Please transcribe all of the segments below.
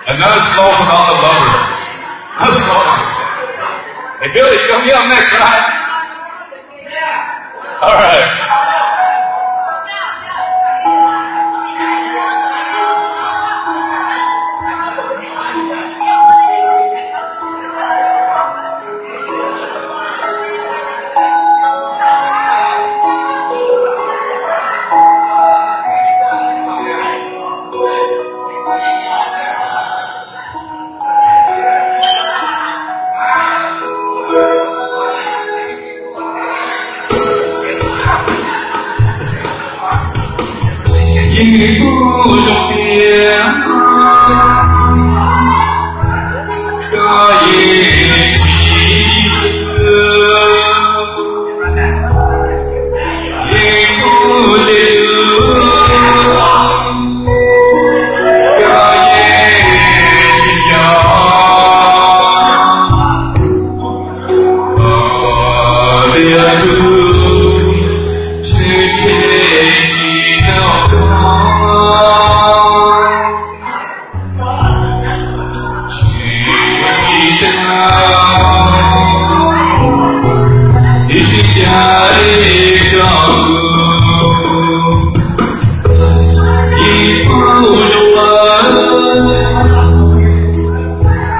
Another slow for all the lovers. Another slow one. Hey, Billy, come here next time. All right. Yeej kuj zoo tiag, koj yeej tsis yeej kuj zoo tiag, koj yeej tsis yog. Tias kuv tsis, tsis, tsis tau, tsis, tsis tau, ib tsis cas ib rau kuv. Ib paus zoo lawm,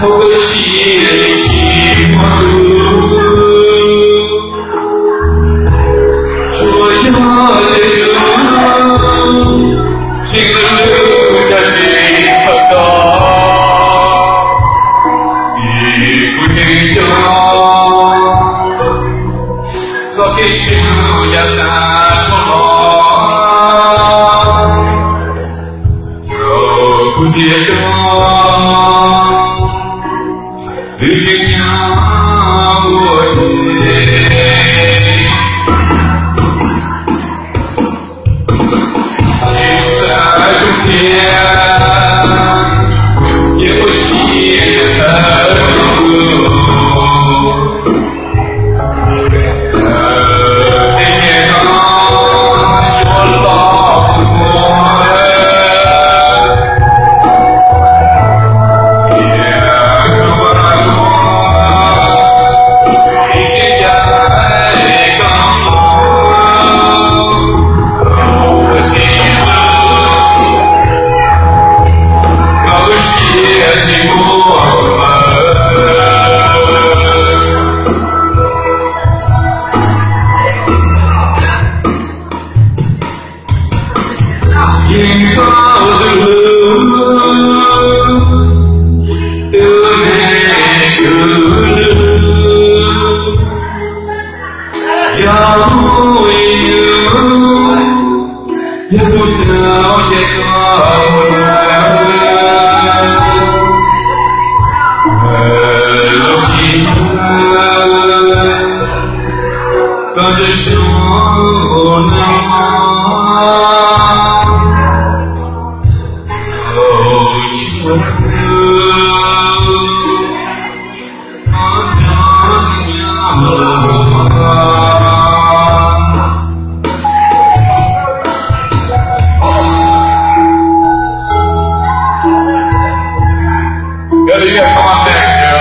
thaum koj siab tsis muaj tus, tsuas yog tias kuv tseem lwj lwj cas tsis txhawj tau, vim kuv tseem nco txoj kev tshwm yav tas dhau los. Thaum kuv tias koj, twb tsis nyob ua ke. Tsis xav zoo tiag, yeej ua siab tawv rau kuv. Yog tus, yog tus twg ces koj mus lawm, los sis koj ntsib zoo no, tsis muaj tus. Good, you guys, come on, thanks, yo.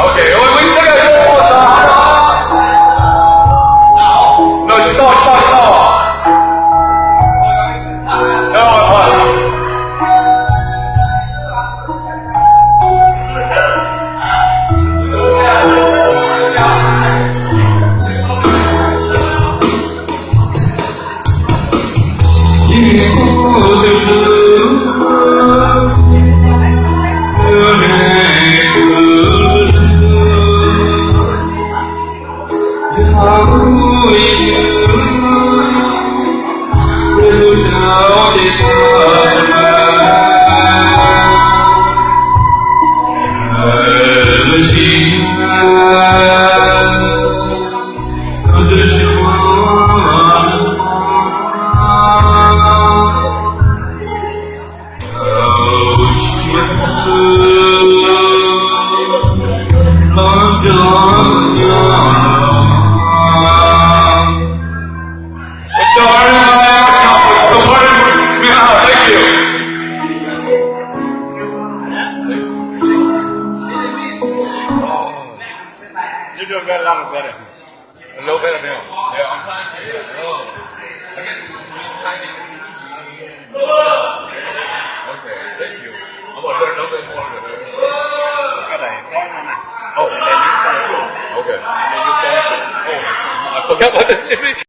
Okay, well, we still got one more song. No, just stop, stop, stop. No, no. Thank you. A little bit, I mean, yeah, I'm trying to. Oh, I guess we try to. Okay, thank you. I'm gonna learn a little bit more. Oh, and you sound good. Okay. And then you sound good. Oh, I forgot what this is.